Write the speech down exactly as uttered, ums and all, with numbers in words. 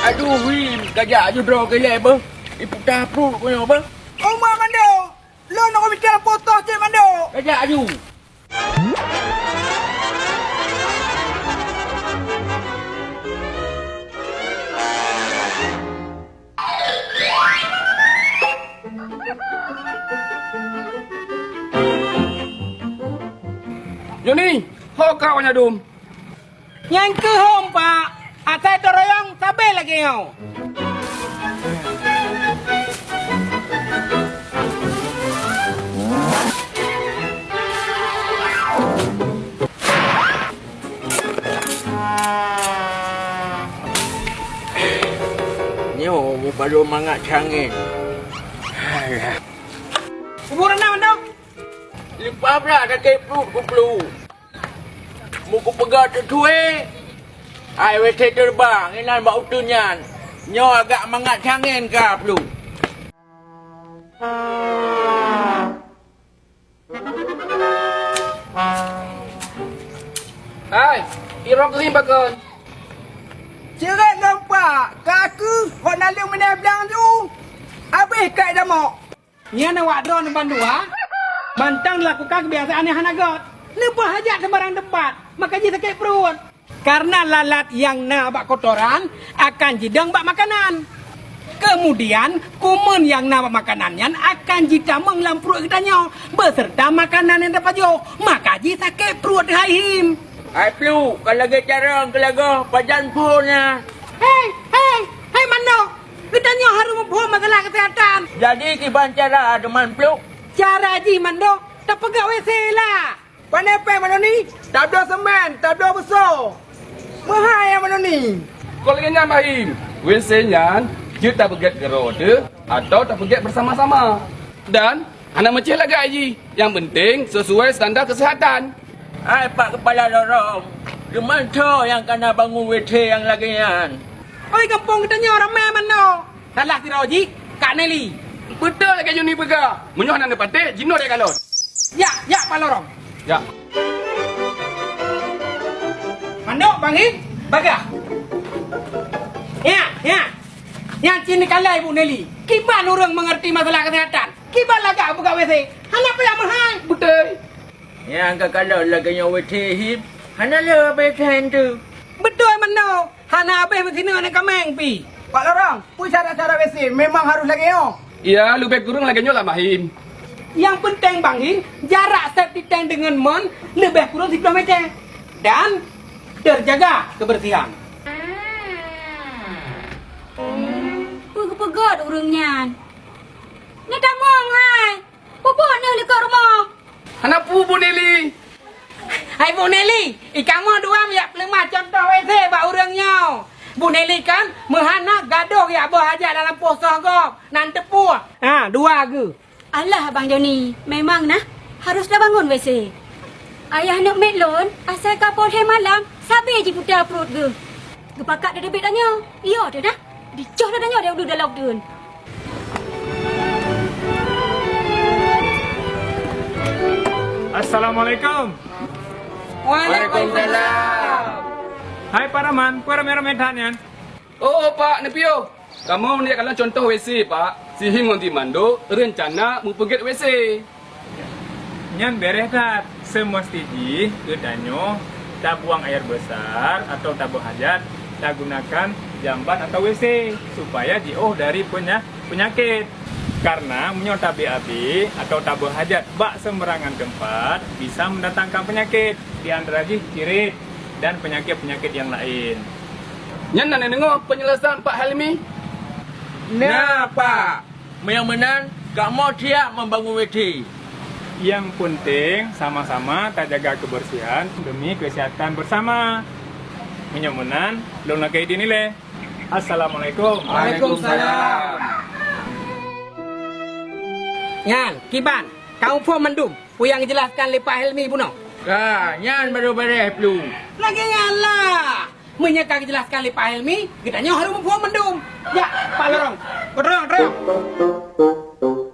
Aduh, Wim, kajak aju droe keu ilèe beuh. Iputa pruet keu nyoe beuh. Oma mandum. Lôn ngon Michael potoh cit mandum. Kajak aju. Joni, ho ka awak nyan dum? Nyan keuh hom, Pak. Asai teuroyong sabe lagèe nyoe. Nyoe mupaloe mangat cangén. Alah. Kubu reunah mandum. Leupah brat sakét pruet kuplu. Meukupeugah teutuwé, hai W C teubang inan bak uteuen nyan. Nyoe agak mangat cangén ka plu. Hai, irong keuh pakon? Ceuret lom, Pak, ka keuh hok naleueng meunai blang ju. Abéh kai damok. Nyan awak droeneuh bandua mantong lakukan keubiasaan nyang hana göt. Leupah hajat sembarang teumpat, maka jih sakét pruet. Kareuna lalat nyang na bak kotoran akan jidong bak makanan. Keumudian, kumeun nyang na bak makanan nyan akan jitamong lam pruet geutanyoe beuseurta makanan nyang tapajoh, maka jih sakét pruet hai him. Hai plu, ka lagèe carông keulagoh pajan phon nyan. Hei, hei, hei mandok! Geutanyoe harôh muphom masalah keuseuhatan. Jadi kiban cara teuma plu? Cara jih mandok, tapeugöt W C lah. Pane pèng Manoni, tabloe seumén, tabloe beusoe. Meuhai ya Manoni. Kon lagèe nyan Bah Him, W C nyan jeuet tapeugöt keudroe teuh atawa tapeugöt beusama-sama. Dan hana meucéh lagak jih, nyang peunteng sisuai standar keuseuhatan. Hai Pak Keupala Lorong, keumantoe nyang kana bangun W C nyang lagèe nyan? Oi gampông geutanyoe ramè manoe. Salah sidroe jih Kak Nelly. Beutôi lagèe Joni peugah, meunyoe hana neupatéh, jinoe lé kalon. Ya, ya Pak Lorong. Ya. Mandok Bang Him, bagah. Ya, ya. Nyang cit neukalon Ibu Nelly. Kiban ureueng meungerti masalah keuseuhatan. Kiban lagak buka W C. Hana payah meuhai. Beutôi. Nyang ka kalon lagèe nyoe W C Him, hana le abéh that teuh. Beutôi meunoe, hana abéh meusineuk aneuk kaméng pih. Pak Lorong, peue syarat-syarat W C memang harôh lagèe nyoe? Ya, leubeh kureueng lagèe nyoe lah Bah Him. Nyang peunteng Bang Him, jarak safety tank deungon mon leubeh kureueng siploh meter dan teujaga keubeursihan. Peue geupeugöt ureueng nyan? Neutamong hai! Peubuet neuh likot rumoh. Hana peue Bu Nelly. Hai Bu Nelly, i kamoe dua meujak peuleumah cuntoh W C bak ureueng nyoe. Bu Nelly kan meuhana gadôh jak boh hajat lam lampôh soh gob, nan teupeue. Ha, dua geuh. Alah Abang Joni, memang nah harôh tabangun W C. Ayah aneuk miet lôn asai ka poh lhèe malam sabe jiputa pruet geuh. Geupakat teuteubiet tanyoe. Iyo teuh dah. Dicoh dah tanyoe dari ulu dalam uteuen. Assalamualaikum. Waalaikumsalam. Hai Pak Rahman, peue ramé-ramé that nyan? Oh, oh, Pak, neupiôh. Kamoe neujak kalon cuntoh W C, Pak. Si Him ngon si Mando reuncana meupeugét W C. Nyan bèrèh that. Seumeusti jih geutanyoe tabuang air besar atawa taboh hajat tagunakan jamban atawa W C supaya jiôh dari peunya-, peunyakét. Karena meunyoe tabi-abi atawa taboh hajat bak seumeurangan teumpat bisa mendatangkan peunyakét, di antara jih cirit dan peunyakét-peunyakét nyang laén. Nyan na neudeungoe peunjelasan Pak Helmi? Na, Pak. Meunyoe meunan, kamoe siap membangun W C. Nyang peunteng sama-sama tajaga keubeursihan demi keuseuhatan beusama. Meunyoe meunan, lôn lakèe idin ilèe. Assalamualaikum. Waalaikumsalam. Nyan, kiban, ka muphom mandum peue nyang geujelaskan lé Pak Helmi bunoe? Ka, nyan barô bèrèh plu. Lagèe nyan lah. Meunyoe ka geujelaskan lé Pak Helmi, geutanyoe harôh muphom mandum. Jak, Pak Lorong. Keudroe, keudroe.